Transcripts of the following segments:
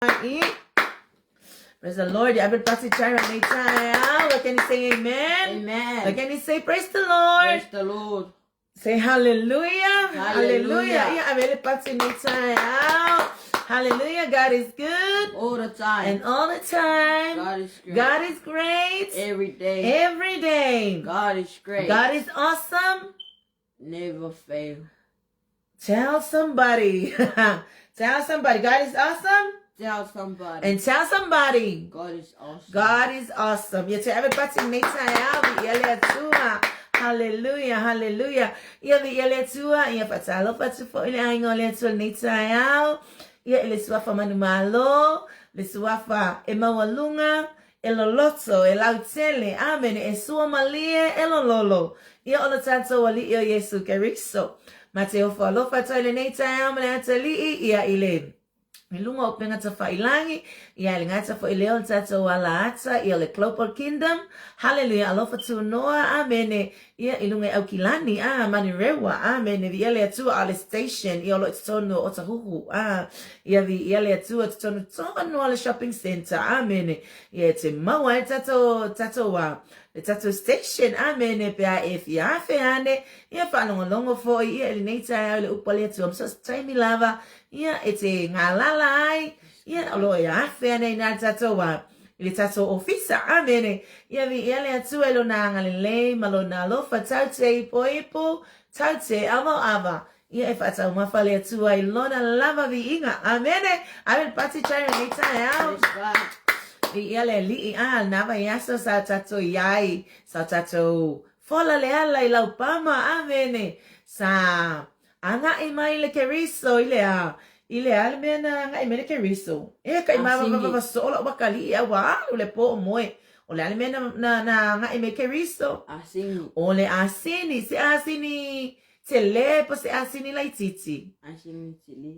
Praise the Lord. Can you say amen? Amen. Can you say praise the Lord? Praise the Lord. Say hallelujah. Hallelujah. Hallelujah. God is good. All the time. And all the time. God is great. God is great. Every day. Every day. God is great. God is awesome. Never fail. Tell somebody. Tell somebody. God is awesome. Tell somebody. And tell somebody. God is awesome. God is awesome. Ia toe ave le pati lenei taeao, viia le Atua. Hallelujah, hallelujah. Ia viia le Atua, ia faatalofa atu foi i le aiga o le Atua lenei taeao. Ia i le suafa manumalo, le suafa e maualuga, e loloto, e lautele, amene, e sua malie, e lololo. Ia o lo tatou Alii o Iesu Keriso. Ma te ofo alofa atu ai lenei taeao ma le atalii, ia i le i luga o upega tafailangi, ia e le gata foi i lea o le tatou ala ata, ia o le Global Kingdom, Haleluia, alofa tunoa, amene, ia i luga i Aukilani, a, Manurewa, amene, viia le Atua, a o le station, ia o lo o i totonu o Otahuhu, a, ia viia le Atua, totonu tonu o le shopping centre, amene, ia e te maua ai le tatou, tatou, a, le tatou station, amene, pe a e fia afe ane, ia faalogologo foi, ia i lenei taeao i le upu a le Atua, ma so o se taimi lava, Ia, e te galala ai, ia, o lo o e afe ane ai nā le tatou a, i le tatou ofisa. Amene. Ia viia le Atua i lona agalelei ma lona alofa tau te ipoipo, tau te avaava. Ia e faataumafa le Atua i lona lava viiga. Amene. Ave le pati chai lenei taeao. Viia le Alii. A, lena vaiaso sa tatou iai, sa tatou fola le ala i Laupama. Amene. Sa Agai mai le Keriso i le a? I le a le mea na agai mai le Keriso? E ka i mavavavava soo la'u akalii a ua alu le po o moe. O le a le mea na, na, na agai mai Keriso? Asini. O le asini. Se asini tele po se asini laititi? Asini tele.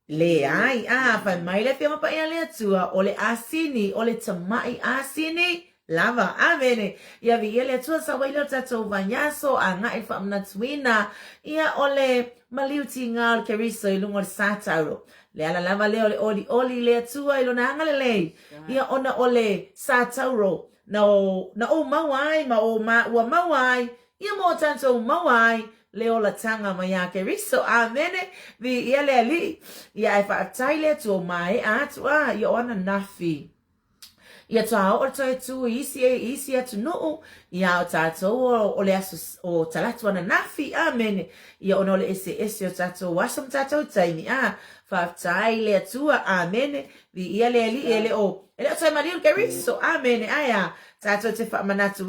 Leai, a, fai mai le Afioga Paia a le Atua, o le asini, o le tama'i asini lava. Amene. Ia viia le Atua, sau ai lea o le tatou vaiaso, agai i le faamanatuina, ia, o le maliu tiga o le Keriso i luga o le sa tauro. Le ala lava lea o le olioli i le Atua i Lona agalelei, ia, ona o le sa tauro na o, na ou maua ai ma o maua maua ai Ia mo tatou maua ai le olataga mai a Keriso. Amene. Viia le Alii. Ia ae faafetai le Atua ua maea atu a ia o ananafi. Ia toa oo le toe tu i isi i isi atunuu, ia a o tatou o, o le aso o Talatu ananafi. Amene. Ia ona o le eseese o tatou aso ma tatou taimi. A, faafetai le Atua. Amene. Viia le Alii e le o e le o toe maliu le Keriso. Amene. Ae a, tatou te faamanatu.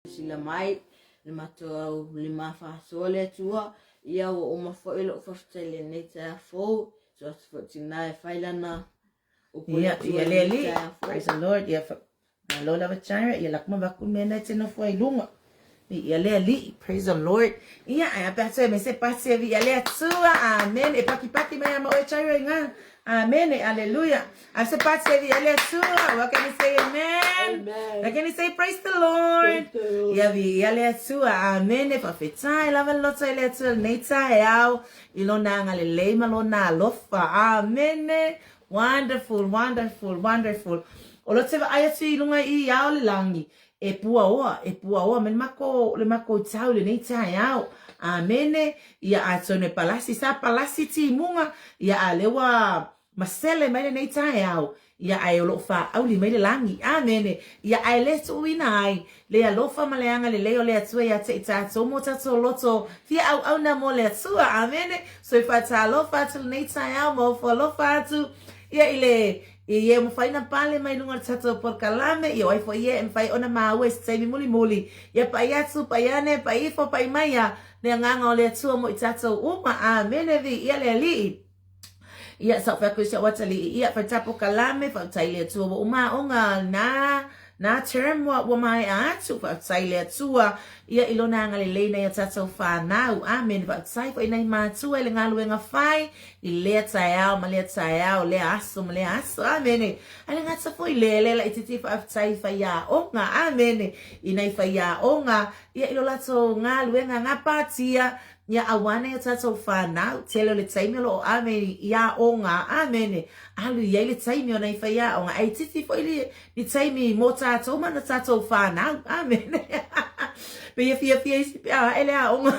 Silasila mai le matou au lima faasoa le Atua, ia ua uma foi lou faafetai i lenei taeao fou, tuu atu foi i tina e fai lana upu i le Ia, Atua ia i le lenei alii. taeao fou. Praise the Lord. Ia, fa- malo lava Jaira. Ia laku ma vaku mea na e te nofo ai i luga. Ia le alii. Praise the Lord. Ia, ae a pe a toe me se pasi e viia le Atua. Amen. E pakipaki mai ama oe Jaira i ngā. Amen. Hallelujah. A se pasi e viia le Atua. What can you say amen? Amen. What can you say praise the Lord? Praise the Lord. Ia viia le Atua. Amen. E faafetai lava le loto i le Atua lenei taeao i lona agalelei ma lona alofa. Amene. Wonderful, wonderful, wonderful. O lo te vaai atu i lunga i ao le lagi, e puaoa, e puaoa mai le makou, le makou tau i lenei taeao. Amene. Ia atonu e palasi, sa palasi timuga, ia a lea ua masele mai lenei taeao, ia ae o lo o faaauli mai le lagi. Amene. Ia ae le tuuina ai le alofa ma le agalelei o le Atua ia te i tatou mo tatou loto fia auauna mo le Atua. Amene. So e faatalofa atu lenei taeao ma ofo alofa atu ia i le i e mafai ona pale mai luga o le tatou polokalame, ia o ai foi e mafai ona maua i se taimi mulimuli, ia pai atu, pai ane, pai ifo, pai mai ia le agaga o le Atua mo i tatou uma. Amene, viia le Alii. Ia, sa ou fai atu i si au atalii, ia, fai ta polokalame, faafetai i le Atua ua uma aoga na, na term ua, ua maea atu, faafetai i le Atua, ia, i lona agalelei nai a tatou fanau. Amene. Faafetai foi i nai matua i le galuega fai, i lea taeao ma lea taeao, lea aso ma lea aso. Amene. Ae le gata foi i lea, lea laitiiti faafetai i faiaoga. Amene. I nai faiaoga, ia, i lo latou galuega gapatia, Ia aua nei o tatou whanau, tele o le taimi o loo ame i aoga, amene, alu i ai le taimi o nei faiaoga, ae itiiti foi le, le taimi mo tatou ma na tatou whanau, amene. Pei e fiafia isi pe a ae le aoga.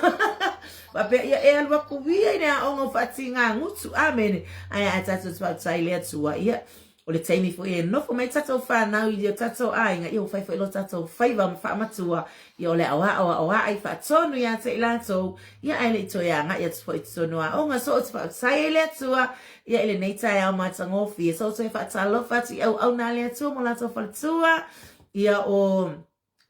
Faapea ia e alu aku ia i le aoga o faatiga gutu, amene. Ae a tatou te faafetai i le Atua, ia, O le taimi foi e nofo mai tatou whanau i o tatou aiga, ia ua fai foi lo tatou faiva ma faamatua, ia o le aoao aoai ai faatonu ia te i latou, ia ae le i toe agai atu foi i totonu o aoga. So ou te faafetai ai i le Atua, ia i lenei taeao matagofie. So ou toe faatalofa atu i auauna a le Atua ma latou faletua, ia o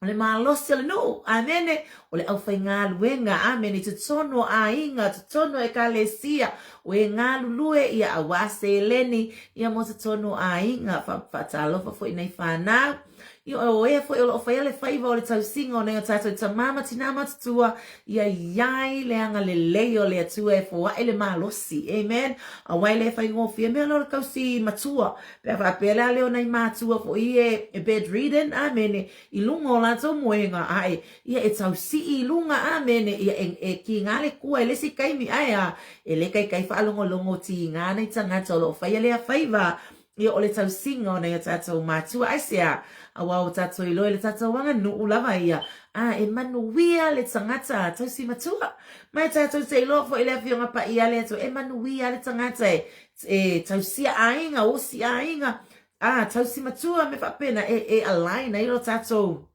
O le malosi o le nuu, amene, o le aufaigaluega, amene, i totonu o aiga, totonu o ekalesia, o e galulue, ia auā seleni, ia mo totonu o aiga, faatalofa foi i nai fanau, ia o e foi o lo o faia le faiva o le tausiga o nai o tatou tamā ma tinā matutua, ia i ai le agalelei o le Atua e foai le malosi, amen, auā e le faigofie mea lea o le tausi matua, Pe a faapea la lea o nai matua foi e bedridden, amene, i luga o latou moega, ae, ia e tausii i luga, amene, ia e, e kiga le kua i le isi taimi, ae a, e le taitai faalogologo tiga nai tagata o lo o faia lea faiva, ia o le tausiga o nai o tatou matua. Aisea? Aua ua tatou iloa i le tatou aganuu lava ia, a, e manuia le tagata tausi matua. Ma e tatou te iloa foi i le Afioga Paia a le Atua, e manuia le tagata e e tausia aiga, osi aiga, a, tausi matua me faapena, e, e align ai lo tatou,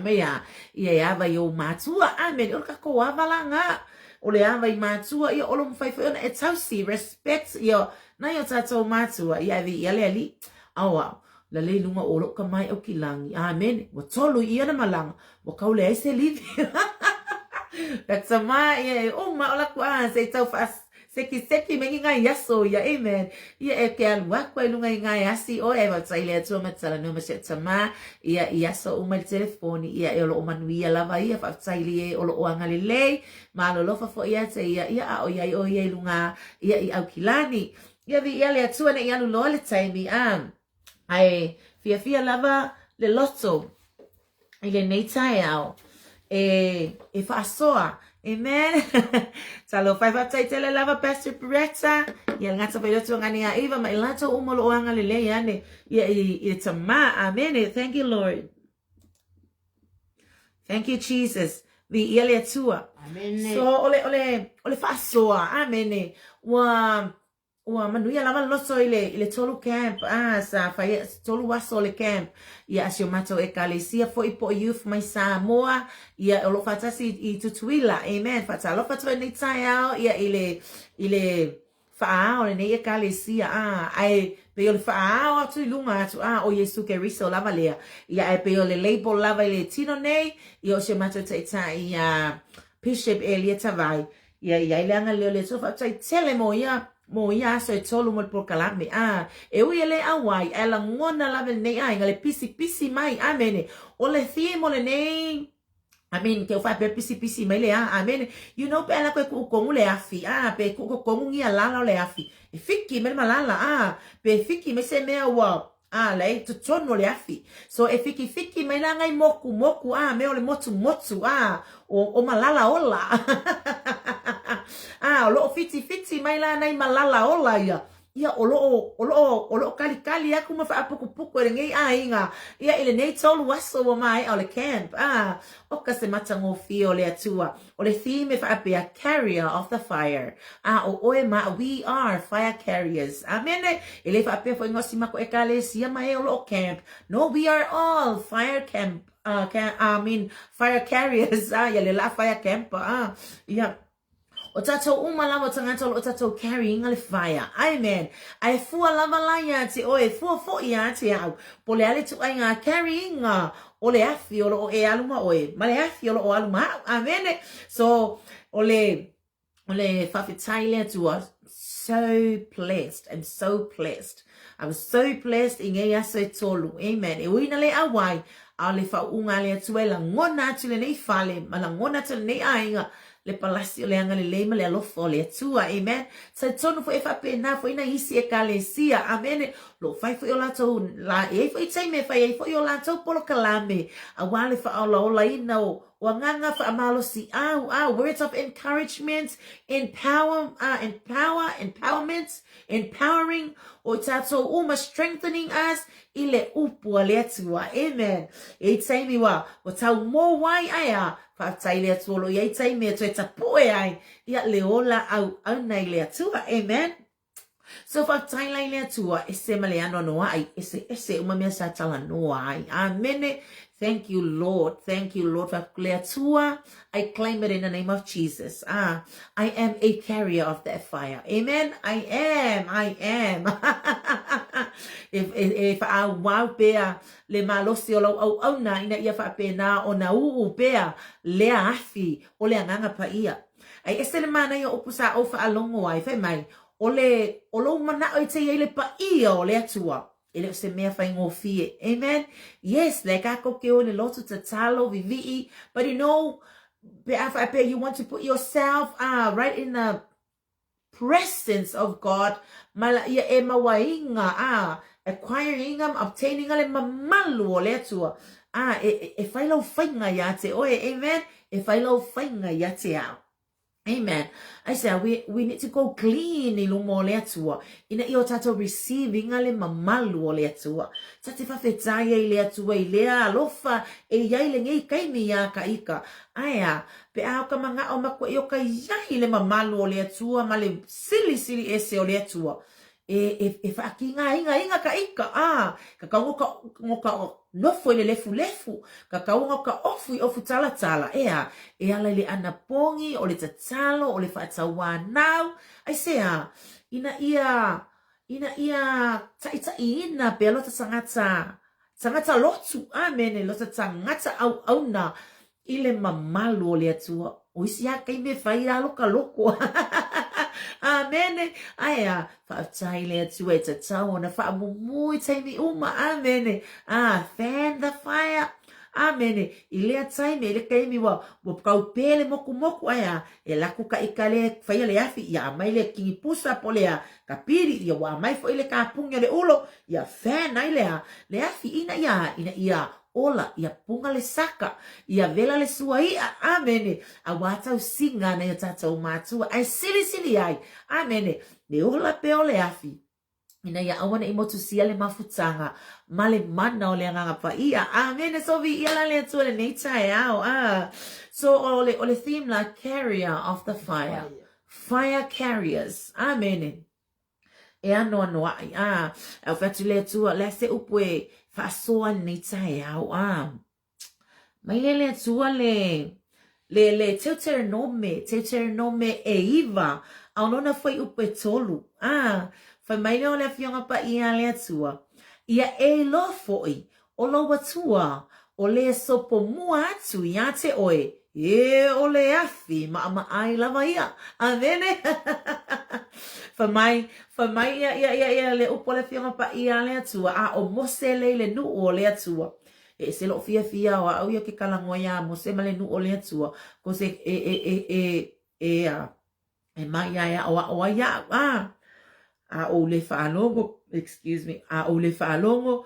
mea ia, ia e ava i ou matua, amene, o le tatou ava la nga, o le ava i matua, ia o lo mawhai foi ona e tausi, respect, ia, nai o tatou matua, ia e viia le Alii, ao ao, la le lunga o lou tama e Aukilagi, amene, ua tolu i ia na malaga, ua kau leai se livi. Ka tama ia e uma o laku a se i tau whaas, Sekiseki me ngi ngai aso ia, amen. Ia e ke alu aku ai lunga i ngai asi oe ai faafetai i le Atua ma talanoa ma si au tama ia i aso uma i le telefoni ia e o lo o manuia lava ia faafetai i le e o lo o agalelei ma alolofa foi ia te ia ia a o iai o ia i lunga ia i Aukilani. Ia viia le Atua nei alu loa le taimi a ae fiafia lava le loto i lenei taeao e, e faasoa. Amen. Talofa e faafetai tele lava Pastor Beretta. Ia le gata foi lotu ngani a Iva ma i latou uma o lo o agalelei ane ia i, i le tama. Amen. Thank you Lord. Thank you Jesus. Viia le Atua. Amen. So ole ole ole faasoa. Amen. Ua Ua manuia lava le loto i le, i le tolu camp, ah, sa fai tolu aso o le camp, ia a si o matou ekalesia foi po o youth mai Samoa, ia o lo o faatasi i, i Tutuila, amen, faatalofa atu ai lenei taeao, ia i le, i le faaao o lenei Ekalesia, a, ae pei o le faaao atu i luga atu, a, o Iesu Keriso lava lea. Ia, ae pei o le label lava i le tino nei, ia o si o matou taitai ia Bishop Elia Tavai, ia i ai le agalelei o le Atua. Faafetai tele mo ia, mo ia aso e tolu mo le polokalame. A, e ui e le auai, ae lagona lava e lenei aiga le pisipisi mai. Amene. O le theme o lenei I mean, ke faapea pisipisi mai le a, amene. You know, pe a lako e kuukongu le afi, a, pe kuukokongu ngia lala o le afi. E fiki mai le malala, a, pe fiki mai se mea ua, a, la e totonu o le afi. So, e fiki fiki mai la ngai moku moku, a, mea o le motu motu, a, o, o malala ola. a, o loo fiti fiti mai la nai malala ola ia. Ia, o lo o, o lo o, o lo o kalikali aku ma faapukupuku e lenei aiga, ia, i lenei tolu aso ua maea o le camp, a, o ka se matagofie o le Atua. O le theme e faapea, Carrier of the Fire. A, o oe ma au, we are fire carriers. Amene! E le faapea foi na o si makou Ekalesia ma e o lo o camp. No, we are all fire camp, uh, I mean, fire carriers, a, ia le la fire camper, a, ia. O tatou uma lava o tagata o lo o tatou carrying le fire. Amen. Ae fua lava la ia te oe, fua foi ia te au. Po le a le tuaiga carrying o le afi o lo o e alu ma oe, ma le afi o lo o alu ma au. Amene. So, o le, o le faafetai le Atua, so blessed, I'm so blessed. I was so blessed i ngei aso e tolu. Amen. E ui na le auai, a o le faauuga a le Atua e lagona atu lenei fale, ma lagona atu lenei aiga, le palasi o le agalelei ma le alofa o le Atua. Amen. Talitonu foi e faapena foi nai isi Ekalesia. Amene. O lo o fai foi o latou la, e i ai foi taimi e fai ai foi o latou polokalame aua le faaolaolaina o o agaga faamalosiau, a words of encouragement, empower, empower, empowerment, empowering o i tatou uma, strengthening us i le upu a le Atua. Amen. E i ai taimi ua, ua tau mōwai ae a, Faafetai i le Atua o lo o i ai taimi e toe tapue ai ia le ola auauna i le Atua. Amen. So faafetai la i le Atua, ese ma le anoanoai, eseese uma mea sa talanoa ai. Amene. Thank you, Lord. Thank you, Lord. Faafetai le Atua. I claim it in the name of Jesus. Ah, I am a carrier of that fire. Amen. I am. I am. E, e, e whaauau pea le malosi o lau auauna ina ia faapena ona uu pea lea afi o le Agaga Paia. Ae ese le manaia o upu sa ou faalogo ai, fai mai, o le, o lou manao e te i ai le paia o le Atua, e le o se mea faigofie. Amen? Yes, le kākou ke o i le lotu tatalo, vivii, but you know, pe a faapea you want to put yourself right in the presence of God ma la ia e mauaiga a acquiring ma obtaining le mamalu o le Atua a e, e, e fai lau faiga ia te oe. Amen. E fai lau faiga ia te au. Amen. I say we need to go clean i luma o le Atua ina ia o tatou receiving le mamalu o le Atua. Ta te faafetai ai i le Atua i lea alofa e i ai lenei taimi iā ka ika. Ae a, Pe a o ka manao makua i o ka iai le mamalu o le Atua ma le silisili ese o le Atua, e, e, e whaakīngāingainga ka ika, ā, ka kau ngo ka, ngo ka nofo i le lefulefu, ka kau ngo ka ofu i ofu talatala, ea, e ala i le anapogi, o le tatalo, o le whaatauānau, aisea, ina ia, ina ia taʻitaʻiina pea lota tagata, tagata lotu, āmene, lota tagata auauna i le mamalu o le Atua. O isi lava taimi e fai lalo ka loko. Amene. Ae a, faafetai i le Atua e tatau ona faamumu i taimi uma. Amene. A, fan the fire. Amene. I lea taimi, i le taimi ua, ua kaupē le mokumoku, ae a, e laku ka ika le faia le afi, ia aumai le kinipusa po o le a, ka pili, ia ua aumai foi le kapugi o le ulo, ia fan ai le a, le afi ina ia, ina ia ola, ia punga le saka, ia wela le sua i'a, amene, auā tausiga nai o tātou mātua, ae silisili ai, amene, le ola pea o le afi, ina ia aua ne i motusia le mafutaga ma le mana o le Agaga Paia. Amene. So viia la le Atua lenei taeao. Ah. So o le, o le theme la, carrier of the fire. Fire carriers. Amene. E anoanoaʻi, ā, e ofe atu le Atua, le a se upu e faasoa i lenei taeao, ā. Mai lea le Atua le, le, le Teuteronome, Teuteronome e iva, A o lona fuaiupu e tolu, a, fai mai lea o le Afioga Paia a le Atua, Ia e iloa foi o lou Atua, o le sopo mua atu iā te oe, e, o le afi maʻamaʻai lava ia. Amene! Fai mai, fai mai ia, ia, ia, ia le upu a le Afioga Paia a le Atua, a o Mose lea i le nuu o le Atua. E ese loʻu fiafia o aʻu ia ke kalagoa iā Mose ma le nuu o le Atua, cause e, e, e, e, e, e, a, e mai ia e aʻoaʻo ai iaʻu, a, a ou le faalogo, excuse me, a ou le faalogo,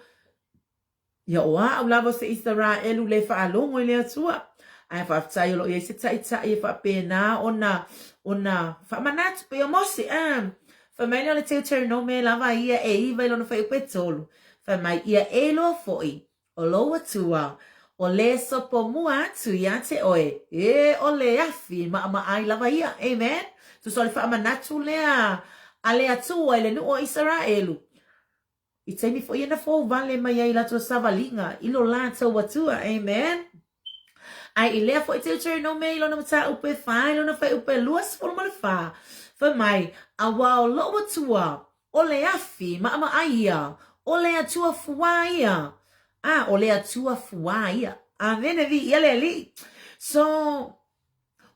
ia o aʻu lava o se Isaraelu le faalogo i le Atua. Ae faafetai o lo o i ai se taitai e faapena ona, ona faamanatu pei o Mose, a. Fai mai lea o le Teuteronome lava ia e iva i lona fuaiupu e tolu, fai mai, Ia e iloa foi, o lou Atua, o le sopo mua atu iā te oe, e, o le afi maʻamaʻai lava ia. Amen? Tusa o le faamanatu lea a le Atua i le nuu o Isaraelu, i taimi foi ia na fouvale mai ai i latou savaliga i lo latou Atua. Amen? Ae i lea foi Teuteronome i lona mataupu e fa i lona fuaiupu e 24, fai mai, Auā o lou Atua, o le afi maʻamaʻai ia, o le Atua fuā ia. A, o le Atua fuā ia. Amene, viia le Alii. So,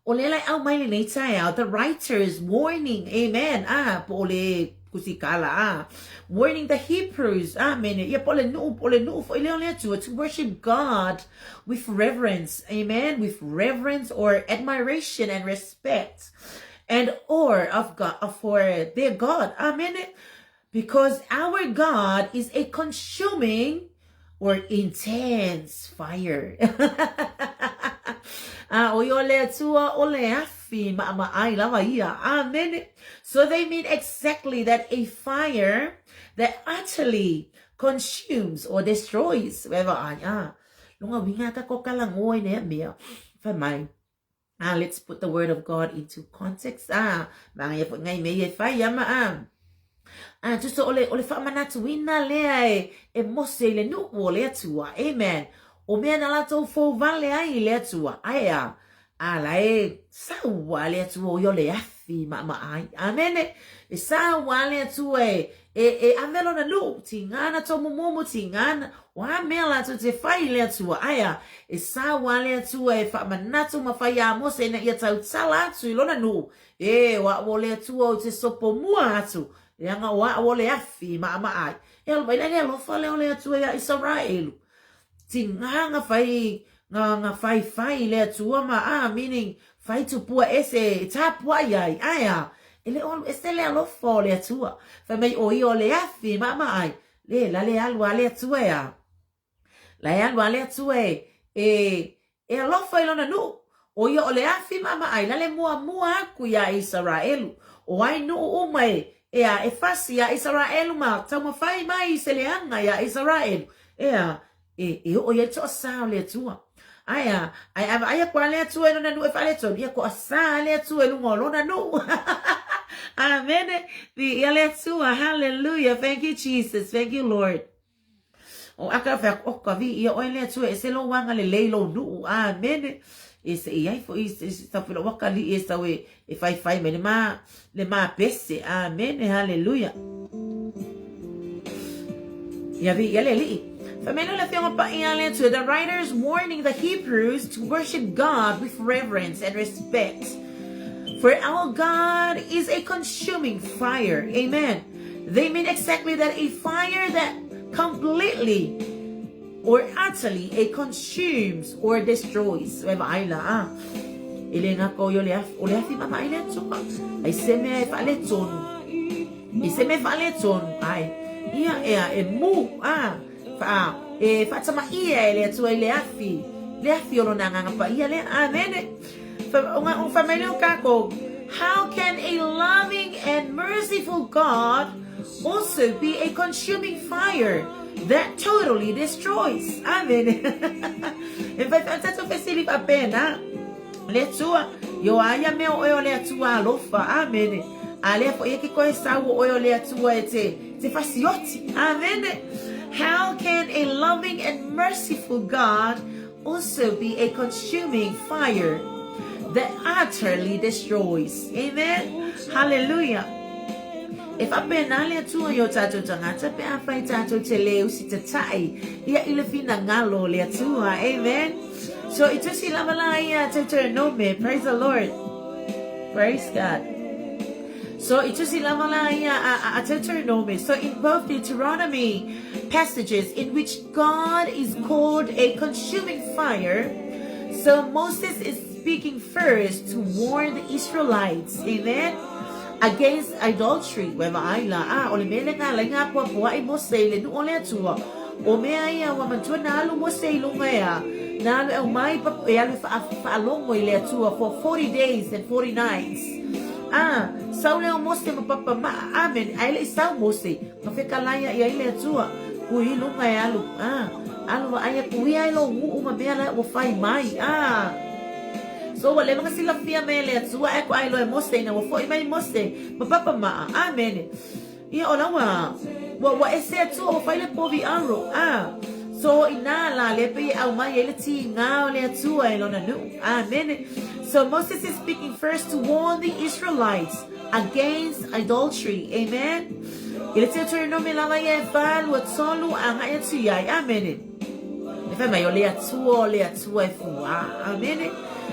O lea la e ʻau mai lenei taeao, the writer is warning, amen, ah, po o le kusikala, ah, warning the Hebrews, amen, ia po o le nuʻu, o le nuʻu foi lea o le Atua, to worship God with reverence, amen, with reverence or admiration and respect and awe of God, for their God, amen, Because our God is a consuming or intense fire. A ʻo ia o le Atua, o le afi maʻamaʻai lava ia. Amene. So they mean exactly that a fire that utterly consumes or destroys. Whatever ai, ah. Lunga winga ka ko kalangoa i nea mea. Whai mai. Ah, let's put the word of God into context. Ah, maga ia foi ngai mea ia e fai ama ah. Ah, tusa o le, o le faamanatuina lea e, e Mose i le nuu o le Atua. Amen. O mea na latou fouvale ai i le Atua. Ae a, a la e sau a le Atua o ia o le afi maʻamaʻai. Amene. E sau a le Atua e, e, e ave lona nuu, tigā na tomumomu, tigā na, o a mea latou te fai i le Atua, ae a, e sau a le Atua e faamanatu ma fai iā Mose ina ia tautala atu i lona nuu, e, o aʻu o le Atua ou te sopo mua atu, leaga o aʻu o le afi i maʻamaʻai. E alo mai la le alofa lea o le Atua iā Isaraelu. Tigā nga fai, nga, nga faifai i le Atua ma, a, meaning, fai tupua ese e tapuai ai, ae a, e le o alu ese le alofa o le Atua. Fai mai o ia o le afi maʻamaʻai, le, la le alu a le Atua e a. La e alu a le Atua e, e, e alofa i lona nuu. O ia o le afi maʻamaʻai, la le muamua aku iā Isaraelu. O ai nuu uma e, e a, e fasi iā Isaraelu ma taumafai mai i se leaga iā Isaraelu. E a, e, e oo i ai le toasā o le Atua. Ae a, ae a vaai aku a le Atua i lona nuu e faaletonu, ia toasā a le Atua i luga o lona nuu. Amene. Viia le Atua. Hallelujah. Thank you, Jesus. Thank you, Lord. O aka fai aku, o ka viia oe le Atua, ese lou agalelei i lou nuu. Amene. E se i ai foi se se tau fela ua kaliʻi e sau e e faifai mai le ma le ma pese. Amene. Hallelujah. Ia viia le Alii. Fai mai lea o le Afioga Paia a le Atua, The writer is warning the Hebrews to worship God with reverence and respect. For our God is a consuming fire. Amen. They mean exactly that a fire that completely or utterly it consumes or destroys. E vaai la, ah. E le ngā kau i o le afi, o le afi mama ai le atua. Ai se mea e faaletonu. I se mea e faaletonu, ai. Ia ea, e mū, ah. Wha, e whaatamaia e le Atua i le afi, le afi o lona agaga paia lea. Amene. Wha, o nga, o wha mai leo kākou, How can a loving and merciful God also be a consuming fire that totally destroys? Amene. E whai wha tātou fesili whapena. Le Atua, i o aia mea o oe o le Atua alofa. Amene. A lea foi e ke koe sau o oe o le Atua e te, te fasioti. Amene. How can a loving and merciful God also be a consuming fire? that utterly destroys. Amen. Hallelujah. E faapena le Atua i o tātou tagata pe afai tātou te le usitatai ia i le finagalo o le Atua. Amen. So i tusi lava la ia Deuteronome. Praise the Lord. Praise God. So i tusi lava la ia a, a, a Deuteronome. So in both Deuteronomy passages in which God is called a consuming fire, so Moses is speaking first to warn the Israelites. Amen. Against idolatry. Ua vaai la, a, o le mea lena e ala ai ona apoapoaʻi Mose i le nuu o le Atua. O mea ia ua manatua na alu Mose i luga e a, na alu e aumai pa, e alu e wha, whaalogo i le Atua for 40 days and 40 nights. A, sau lea o Mose ma papa maa, amen, ae le i sau Mose, ma fekalaia i ai le Atua, kui i luga e alu, a, alu vaai aku ia i lou nuu ma mea la ua fai mai, a. So ua leva ona silafia mai e le Atua ae faatoa iloa e Mose ina ua foi mai Mose ma papa maa. Amene. Ia o la ua ua ua ese Atua ua fai le povi aro. A. So inā la lea pei e aumai ai le tigā o le Atua e lona nuu. Amene. So Moses is speaking first to warn the Israelites against idolatry. Amen. I le Deuteronome lava ia e 4, 2, 3 agai atu i ai. Amene. E fai mai, o le Atua, o le Atua e fuā. Amene.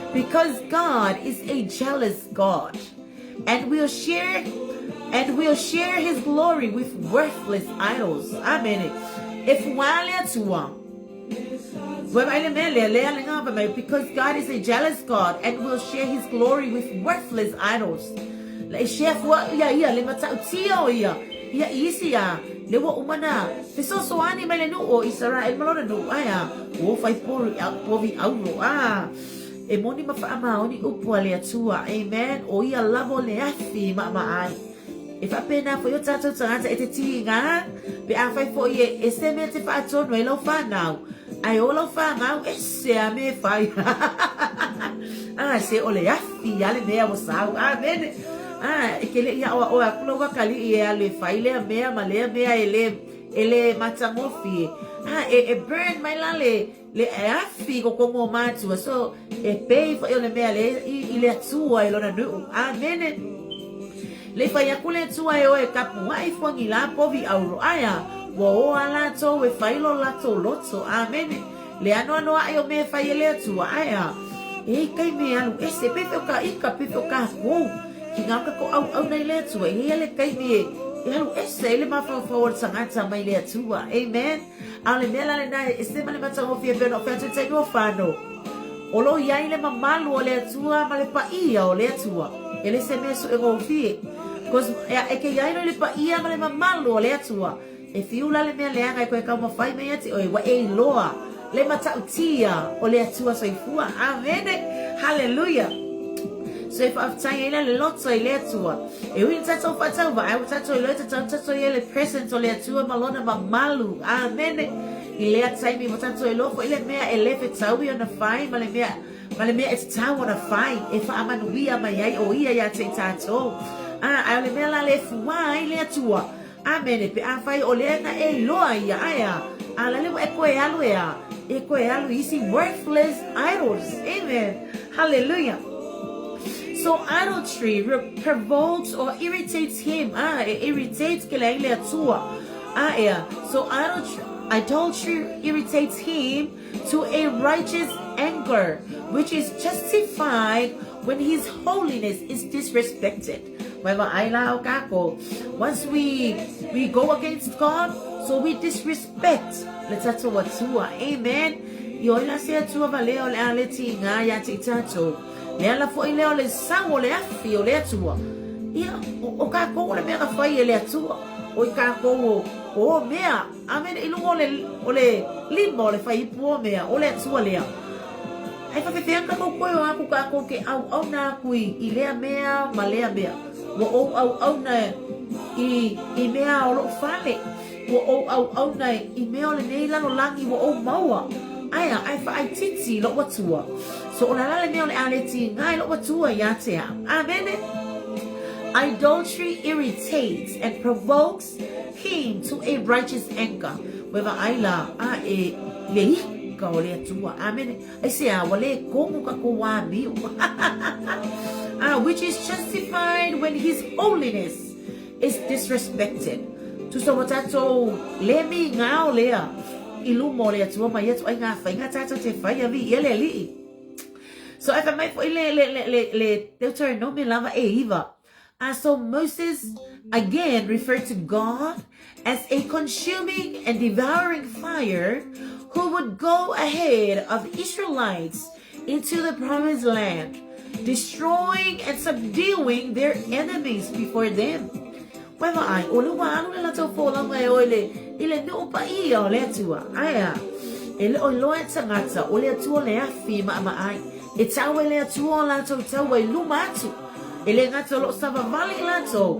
Because God is a jealous God and will share and will share his glory with worthless idols. Amene. E fuā le Atua. Ua vaai le mea lea, lea le ngā fai mai, because God is a jealous God and will share his glory with worthless idols. La e share fua ia ia le matautia o ia. Ia i isi a, le ua uma na fesoasoani mai le nuu o Isarael ma lona nuu, ae a, ua fai povi, povi auro, a, e moni ma faamaoni upu a le Atua, amen, o ia lava o le afi i maamaa ai. E faapena foi o tatou tagata e te tigā, pe afai foi e ese mea te faatonu ai lau whanau, ae o lau whanau, ese a me whai. A, se o le afi a le mea ua sau, amen. A, e ke le i aʻoaʻo aku lou akalii e alu e fai lea mea ma lea mea e le, e le matagofie. A, e, e burn mai la le, le afi i kokomu o mātua. So, e pei foʻi o le mea le, i, i le Atua i lona nuu. Amene. Le i fai aku le Atua e o e kapuaʻi fuagilā povi auro. Ae a, ua o a latou e fai lo latou loto. Amene. Le anoanoaʻi o mea e fai e le Atua, ae a, e i taimi e alu ese, pefea o ka ika, pefea o kākou, ki ngā kako auauna i le Atua, e i ai le taimi e, e alu ese ai le mafaufau o le tagata mai le Atua. Amen. A o le mea la lena e ese ma le matagofie pei ona ou fai atu i le taimi o whano. O lo o i ai le mamalu o le Atua ma le paia o le Atua. E le se mea suegofie. Cause e, e ke i ai lo i le paia ma le mamalu o le Atua. E whiu la le mea leaga e koe taumafai mai ati oe, ua e iloa le matautia o le Atua soifua. Amene! Haleluia! So e faafetai ai la le loto i le Atua. E ui ina tatou faatauvaa, ae ua tatou iloa e tatau ona tatou i ai le presence o le Atua ma Lona mamalu. Amene! I lea taimi ua tatou iloa foi le mea e le fetaui ona fai ma le mea ma le mea e tatau ona fai e faamanuia mai ai o Ia ia te i tatou. A, ae o le mea la le fuā ai le Atua, Amene, pe afai o lea na e iloa ia, ae a, a la le ua e koe alu e a, e koe alu i isi worthless idols. Amen. Hallelujah. So idolatry provokes or irritates him. Ah, e irritates ke le ai le Atua. Ah, ea. So idolatry, idolatry irritates him to a righteous anger, which is justified when his holiness is disrespected. Mai vaai la o kākou. Once we we go against God, so we disrespect le tatou Atua. Amen. I oi la se Atua valea o le a le tigā ia te i tatou. Le ala foʻi lea o le sau o le afi o le Atua. Ia, o, o kākou o le mea na fai e le Atua. O i kākou o, o mea. Amen. I luga o le, o le lima o le fai ipu o mea, o le Atua lea. Ae faapefea kākou koe o aku kākou ke ʻauʻauna aku i, i lea mea ma lea mea. Ua ou ʻauʻauna i, i mea o loʻu fale. Ua ou ʻauʻauna i mea o lenei lalolagi ua ou maua. Ae a, ae faaitiiti i loʻu Atua. So o le a la le mea o le a le tigā i loʻu Atua iā te au. Amene. Idolatry irritates and provokes him to a righteous anger. Ua vaai la, a e, le ihu. ika o le Atua. Amene. Aisea, ua le komo tatou amio. Ah, which is justified when his holiness is disrespected. Tusa ua tatou le migao lea i luma o le Atua ma ia ituaiga faiga tatou te fai a viia le Alii. So e fai mai foi le, le, le, le, le Deuteronomy lava e iva. Uh, so Moses again referred to God as a consuming and devouring fire who would go ahead of the Israelites into the promised land, destroying and subduing their enemies before them. Ua vaai, o le ua alu le latou folauga e o i le, i le nuu paia o le Atua. Aea, e le o iloa e tagata, o le Atua le afi maamaai. E tau e le Atua o latou taua i luma atu. E le gata o lo o savavali i latou,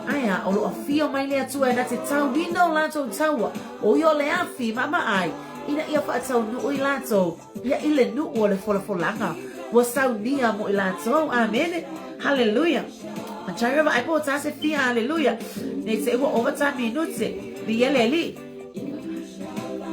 aea, o lo o afio mai le Atua e na te tauina o latou taua, o ia o le afi maamaai, ina ia faataunuu i latou. Ia i le nuu o le folafolaga ua saunia mo i latou. Amene. Haleluia. Jireh vaai po o tā se fia. Haleluia. Nei te ua ova tā minute. Viia le Alii.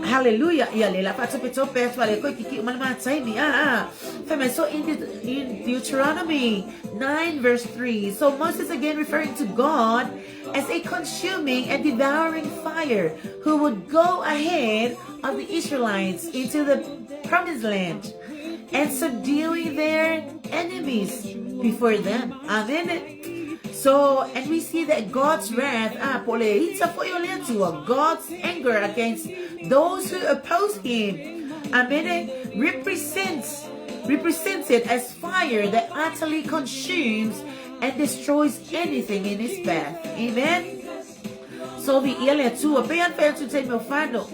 Haleluia. Ia le la faatopetope atu a le koe kiki uma le mataimi. Ah, ah. Fai mai, so in, in Deuteronomy 9 verse 3, so Moses again referring to God as a consuming and devouring fire who would go ahead of the Israelites into the promised land and subduing their enemies before them. Amen. So, and we see that God's wrath, ah, po le ita fo i o le Atua, God's anger against those who oppose him, amen, represents, represented as fire that utterly consumes and destroys anything in his path. Amen. So vi ia le Atua, pe an whai atu te mea whano.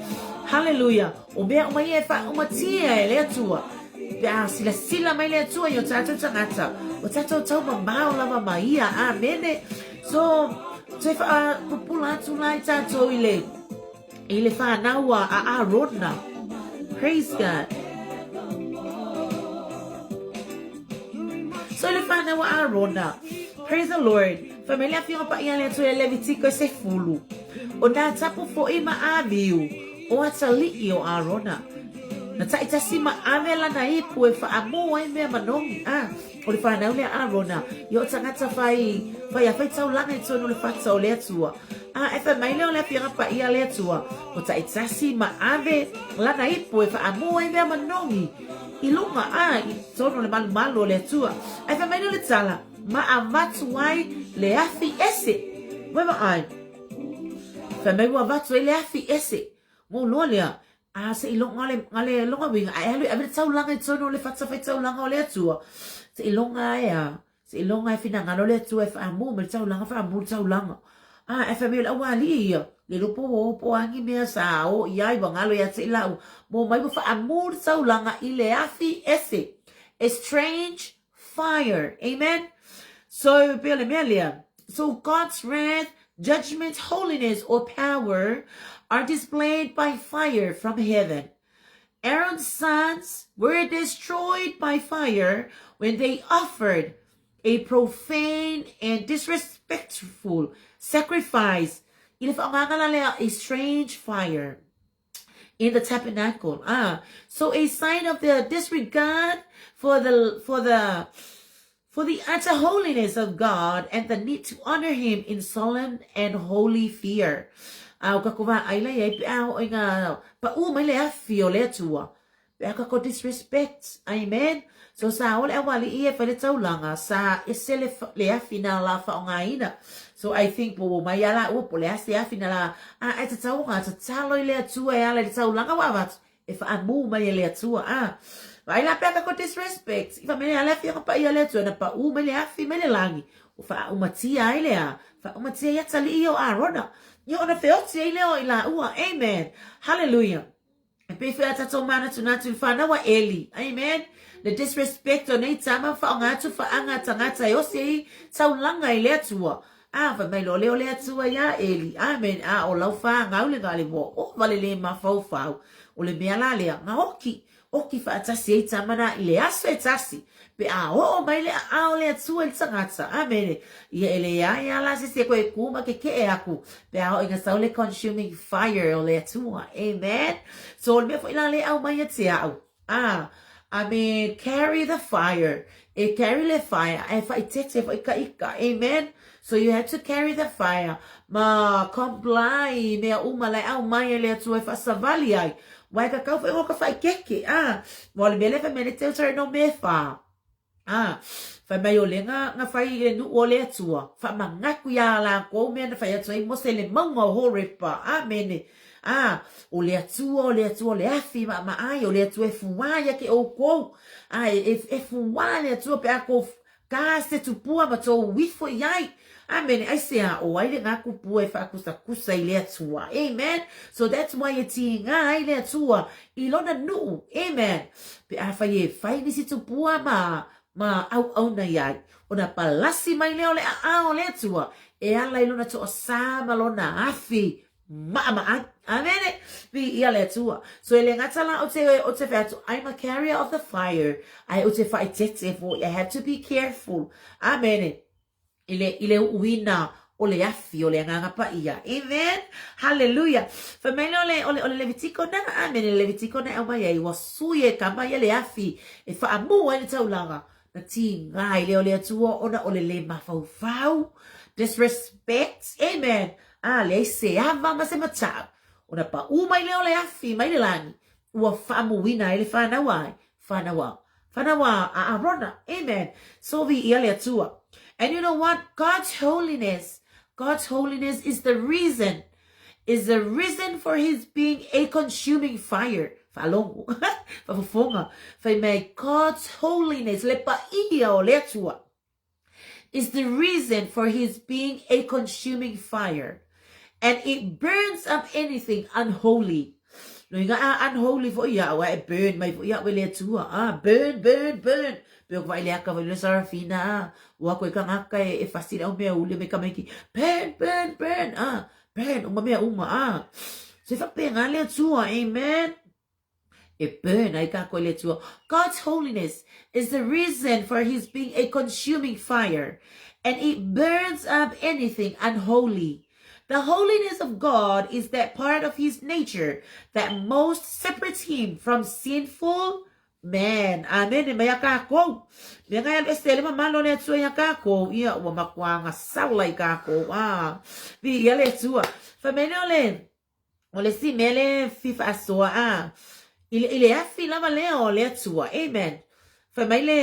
Hallelujah. O mea uma ia e whaaumatia e le Atua. Pe a sila sila mai le Atua i o tātou tangata. O tātou tau mamao lava ma ia. Amene. So, te whaapupula atu la i tātou i le i le whānau a Arona. Praise God. So i le whānau a Arona. Praise the Lord. Whai mai le awhionga pa ia le atu e Levitiko e sefulu. O nā tapu fo'i ma Aviu, o Atali'i o Arona. Na ta'itasi ma ave lana ipu e whaamō ai mea manogi. Ah, o le whānau lea Arona, i o tangata whai, whai a whai taulanga i tonu le whata o le Atua. A, e fai mai lea o le Afioga Paia a le Atua, ua ta'itasi ma ave lana ipu e fa'amū ai mea manogi i luga, a, i totonu o le malumalu o le Atua. Ae fai mai lea o le tala, ma avatu ai le afi ese. Ua vaai? Fai mai ua avatu ai le afi ese. Ua loa lea, a seiloga le, le loga uiga, ae alu e ave le taulaga i totonu o le fata faitaulaga o le Atua, seiloga e a, Seiloga e finagalo le Atua e faamu mai le taulaga, faamu le taulaga. A, e fai mai o le aualii ia, le iloa po o po o a ni mea sa o i ai ua galo ia te i laua, mo mai ua faamu le taulaga i le afi ese. A strange fire. Amen? So, pei o le mea lea. So, God's wrath, judgment, holiness, or power are displayed by fire from heaven. Aaron's sons were destroyed by fire when they offered a profane and disrespectful sacrifice i le faaaogaga la lea a strange fire in the tabernacle. Ah, so a sign of their disregard for the for the for the utter holiness of God and the need to honor him in solemn and holy fear. A o ka ko vaai la iai pe a oo i nga paʻu mai le afi o le Atua. Pe a ka ko disrespect. Amen. So sa o le aualiʻi e fai le taulaga, sa ese le, le afi na la faaaogaina. So I think po mai a la ua po le a se afi na la a ai tatau ona tatalo i le Atua e ala i le taulaga ua avatu. E faamū mai e le Atua, a. Vaai la pea kako disrespect. I whamene a le afi anga paia le Atua, na paʻū mai le afi mai le lagi. Ua faaumatia ai le a. Faaumatia ai atalii o Arona. Ia ona feoti ai lea o i laua. Amen. Hallelujah. E pei foi a tatou manatunatu i le whanau a Eli. Amen. Le disrespect o nei tama whaonga atu whaanga tangata e osi ai taulanga i le Atua. A, fai mai loa lea o le Atua iā Eli, Amen, a o lau whāngau le ngā le moa, o wale le mafaufau, o le mea la lea, ngaoki. Oki faatasi ai tama na i le aso e tasi, pe a oo mai le aao o le Atua i le tagata. Amene. Ia e leai a la se isi e koe ku ma kekeʻe aku, pe a oo ina sau le consuming fire o le Atua. Amen. So o le mea foi la lea e aumai ia te a'u, a, I mean, carry the fire. E carry le fire, ae faaeteete foi ka ika. Amen. So you have to carry the fire ma comply i mea uma la e aumai e le Atua e faasavali ai. Wa e kakau foi ka whaikeke, a. Wa o le mea lea fai mai le teu tare no me wha. A, fai mai o le nga, nga whai i le nu'u o le Atua, whamangaku i a lākou mea na whai atu ai Mose i le maunga o Horepa. Amene. A, o le Atua, o le Atua, o le afi ma ma ai, o le Atua e fuā ia ke oukou. A, e, e, e fuā le Atua pe a kou Ka se tupua ma tou ifo i ai. Amene. Aisea o ai le nga kupua e faakusakusa i le Atua. Amen. So that's why e tiga ai le Atua i lona nuu. Amen. Pe afai e fai nisi tupua ma ma auauna i ai, ona palasi mai lea o le aao o le Atua e ala i lona toasā ma lona afi maʻamaʻai. Amene! Viia le Atua. So e le gata la o te, o te fai atu, I'm a carrier of the fire, ae o te faaeteete foi, I have to be careful. Amene! I le, i le uuina o le afi o le Agaga Paia. Amen! Hallelujah! Fai mai lea o le, o le, o le Levitiko na, amene, le Levitiko na e aumai ai, ua sui e kama ia le afi e faamū ai le taulaga. Na tiga ai lea o le Atua ona o le le mafaufau, disrespect, amen, a leai se ava ma se matau, ona paʻū mai lea o le afi mai le lagi, ua faamuina ai le whanau ai, whanau a, whanau a a Arona, amen, so viia le Atua. And you know what? God's holiness, God's holiness is the reason is the reason for his being a consuming fire. Faalogo. Faafofoga. Fai mai, God's holiness, le paia o le Atua, is the reason for his being a consuming fire. And it burns up anything unholy. No inga a unholy fo ia au, e burn mai fo ia au e le Atua. Ah, burn, burn, burn. Pe o ka le aka le Sarafina, ah, ua koe ka ngaka e, e fasi le au mea ule me kamaiki. Burn, burn, burn, ah, burn, uma mea uma, ah. Se whapenga le Atua, amen. E burn ai kākou i le Atua. God's holiness is the reason for his being a consuming fire, and it burns up anything unholy. The holiness of God is that part of his nature that most separates him from sinful man. Amene mai a kākou. Mea ngai alu ese le mamalo le Atua ia kākou. Ia ua makuaga sala i kākou. Ah, vi ia le Atua. Fai mai lea o le O le isi mea lea e fia faasoa a, i le, i le afi lava lea o le Atua. Amen. Fai mai le,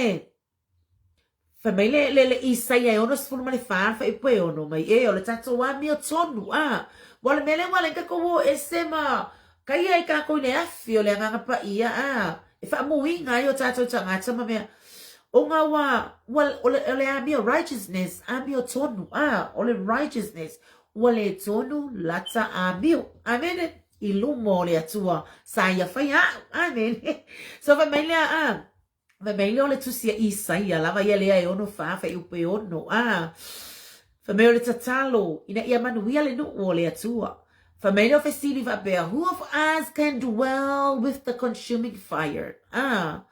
fai mai le, le, le Isaia e 64 fuaiupu e 6 mai, e, o le tatou amiotonu, a. Ua o le mea lea ua ala ai tatou o ese ma kaia ai kākou i le afi o le Agaga Paia, a, e faamuiga ai o tatou tagata ma mea. O ngā wā, ua, o le, o le amio righteousness, amiotonu, a, o le righteousness, Ua le tonu lata amio. Amene. I luma o le Atua sa ia fai a'u. Amene. So fai mai lea a, fai mai lea o le tusi a Isaia lava ia lea e 64 fuaiupu e 6 a. Fai mai o le tatalo ina ia manuia le nuu o le Atua. Fai mai lea o fesili faapea, Who of us can dwell with the consuming fire? A.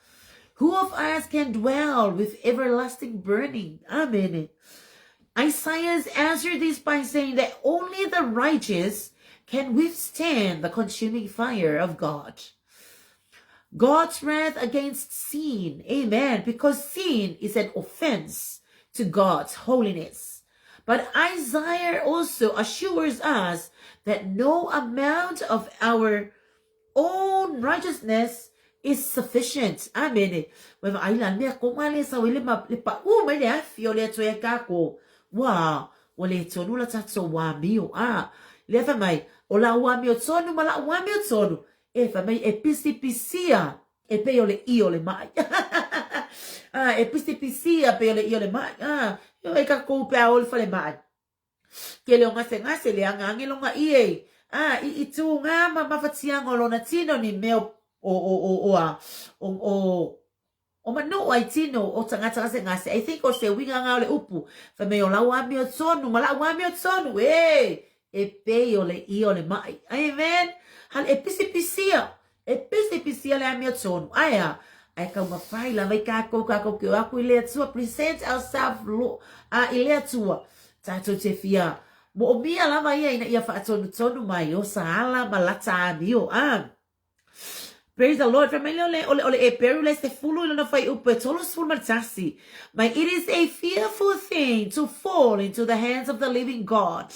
Who of us can dwell with everlasting burning? Amene. Isaiah answered this by saying that only the righteous can withstand the consuming fire of God. God's wrath against sin, amen, because sin is an offense to God's holiness. But Isaiah also assures us that no amount of our own righteousness is sufficient. Amene. Ua vaai la mea ko ma le sau i le ma le paʻū mai le afi o le Atua iā kākou. Ua, ua le tonu la tatou amio. A, lea fai mai, o lau amiotonu ma laʻu amiotonu, e fai mai e pisipisia e pei o le ʻio le maʻi. A, e pisipisia pei o le ʻio le maʻi. A, e kākou pe a o i le falemai. Kele o gasegase le agaage longa ie, a i i tū ngā ma mawhatianga o lona tino ni mea o o o o o a o o o manuʻu ai tino o tagata gasegase. I think o se uiga ngā o le upu, fai mai o lau amiotonu ma laʻu amiotonu, e, e pei o le ʻio le maʻi. Amen! Hale, e pisipisia. E pisipisi ia le amiotonu. Ae a? Ae taumafai lava i kākou, kākou ke o aku i le Atua, present ourselves lo, a, i le Atua. Tātou te fia moomia lava ia ina ia faatonutonu mai o sa ala ma lata amio. A. Praise the Lord. Fai mai lea o le, o le, o le Eperu le sefulu i lona fuaiupu e 31. Mai, it is a fearful thing to fall into the hands of the living God.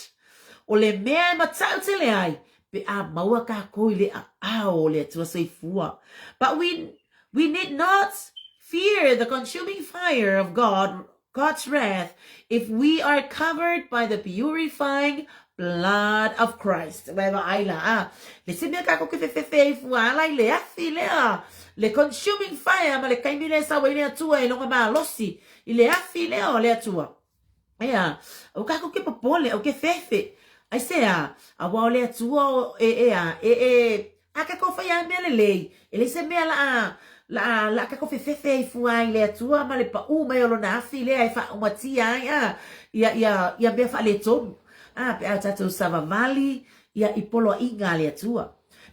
O le mea e matau tele ai, pe a maua kākou i le aao o le Atua soifua. But we, we need not fear the consuming fire of God, God's wrath, if we are covered by the purifying blood of Christ. Wai vaai la, a. Le se mea kākou ke fefefe ai fua ala i le afi lea, le consuming fire ma le kaimi lea e sau ai le Atua e loga malosi i le afi lea o le Atua. Ea, aua kākou ke popole, aua ke fefe. Aisea, aua o le Atua o e, ea, e, e, a kākou fai a mea lelei, e leai se mea laʻa, laʻa, laʻa kākou fefefe ai fua i le Atua ma le paʻū mai o lona afi lea e faaumatia ai, a, ia, ia, ia mea faaletonu. A, pe a tātou savavali, ia, i poloaiga a le Atua.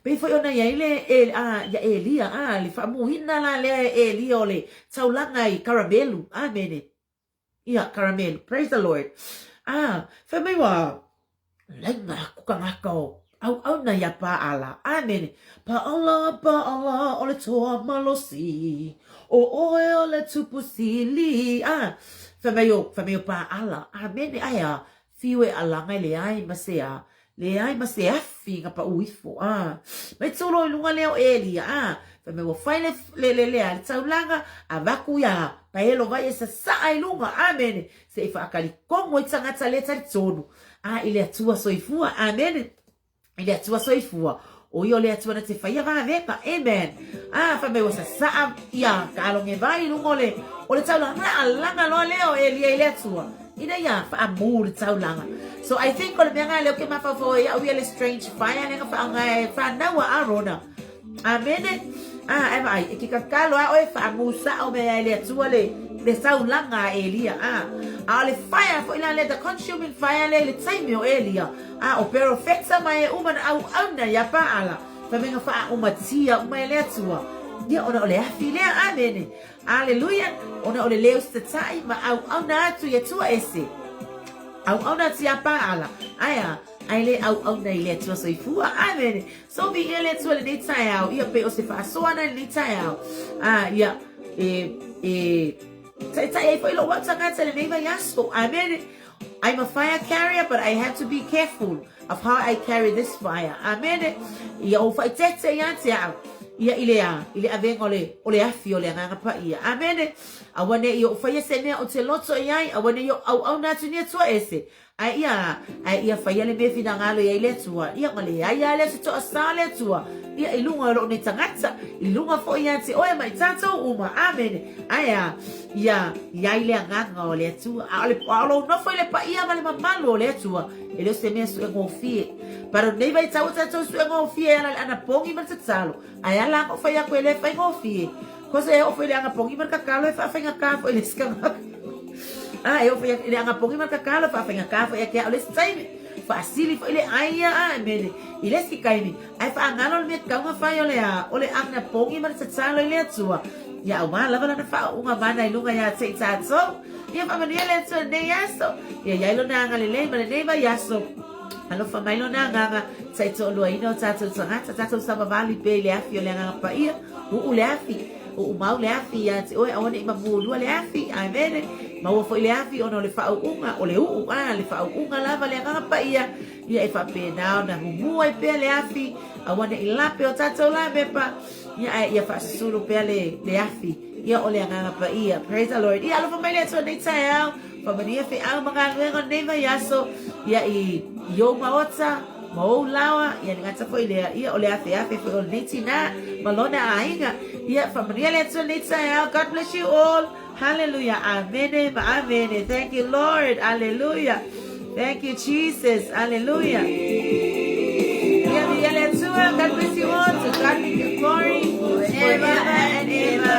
Pei foi ona i ai le, e, a, ia Elia, a, le faamuina la lea e Elia o le taulaga i Karamelu. Amene. Ia, Karamelu. Praise the Lord. A, fai mai ua laina aku tagata o auauna iā Paala. Amene. Paala, Paala, o le toa malosi, o oe o le tupu sili. A, fai mai o, fai mai o Paala. Amene. Ae a, Fiu e alaga e leai ma se a, leai ma se afi na paʻu ifo, a. Mai tū loa i luga lea o Elia, a. Fai mai ua fai le, le, le, le a, le taulaga, avatu ia paelo vai e sasaa i luga, amene, se i faakalitonu ai tagata lea talitonu, a, i le Atua soifua, amene. I le Atua soifua, o ia o le Atua na te faia vavega, amen. A, fai mai ua sasaa ia kaloge vai i luga o le, o le taulaga, na alaga loa lea o Elia i le Atua, ina ia faamū le taulaga. So I think o le mea lena lea ou te mafaufau ai au ia le strange fire lea na faaaoga e fanau a Arona. Amene. A, ae vaai, e ke kakalo a oe faamū sao mea e le Atua le, le taulaga a Elia. A, a o le fire foi la lea, the consuming fire lea i le taimi o Elia, A o perofeta ma e uma na auauna iā Paala, fai mai na faaumatia uma e le Atua, ia ona o le afi lea. Amene. Aleluia. Ona o le lē usitatai ma auauna atu i Atua ese. Auauna atu iā Paala. Ae a? Ae le auauna i le Atua soifua. Amene. So viia le Atua i lenei taeao, ia pei o se faasoa na i lenei taeao. A, ia, e, e, taita'i ai foi lou au tagata i lenei vaiaso. Amene. I'm a fire carrier but I have to be careful of how I carry this fire. Amene. Ia ou faaeteete ia te au. Ia i le a, i le avega o le, o le afi o le Agaga Paia. Amene. Aua ne i ou faia se mea ou te loto i ai, aua ne i ou auauna atu i ni Atua ese. Ae ia a, ae ia faia le mea e finagalo i ai le Atua. Ia ona leai lava lea o se toasā o le Atua, ia i luga o lou nei tagata, i luga foi ia te oe ma i tatou uma. Amene. Ae a, ia i ai le Agaga o le Atua. A o le, a o lou nofo i le paia ma le mamalu o le Atua, e le o se mea suegofie. But o lenei vaitau o tatou suegofie e ala i le anapogi ma le tatalo, ae ala ona ou fai atu e le faigofie. Cause e oo foi i le anapogi ma le tatalo e faafaigata foi i le isi tagata. A, e oo foi i le anapogi ma le tatalo e faafaigata foi ia te au le isi taimi. Faasili foi le ai ia, a, mele, i le isi taimi. Ae faagalo le mea tatau ona fai o le a? O le anapogi ma le tatalo i le Atua, ia aua lava lana faauuga mana i luga ia te i tatou. Ia faamanuia le Atua i lenei aso. Ia i ai lona agalelei ma lenei vaiaso. Alofa mai lona agaga, taitoaluaina o tatou tagata, tatou savavali pea i le afi o le Agaga Paia. Uu le afi, uu mau le afi ia te oe, aua ne i mamulua le afi. Amene. Maua foi le afi ona o le faauuga, o le uu, a, le faauuga lava le Agaga Paia. Ia e faapena ona humu ai pea le afi, aua ne i lape o tatou lamepa, ia ae ia faasusulu pea le, le afi, ia o le Agaga Paia. Praise the Lord. Ia alofa mai le Atua nei taeao, faamanuia feau ma galuega o lenei vaiaso, ia i, i ou maota, ma ou laoa, ia le gata foi lea, ia o le afeafe foi o lenei tinā ma lona aiga. Ia faamanuia le Atua nei taeao. God bless you all. Hallelujah. Amene ma amene. Thank you, Lord. Hallelujah. Thank you, Jesus. Hallelujah. Ia viia le Atua. God bless you all. To God be the glory forever and ever.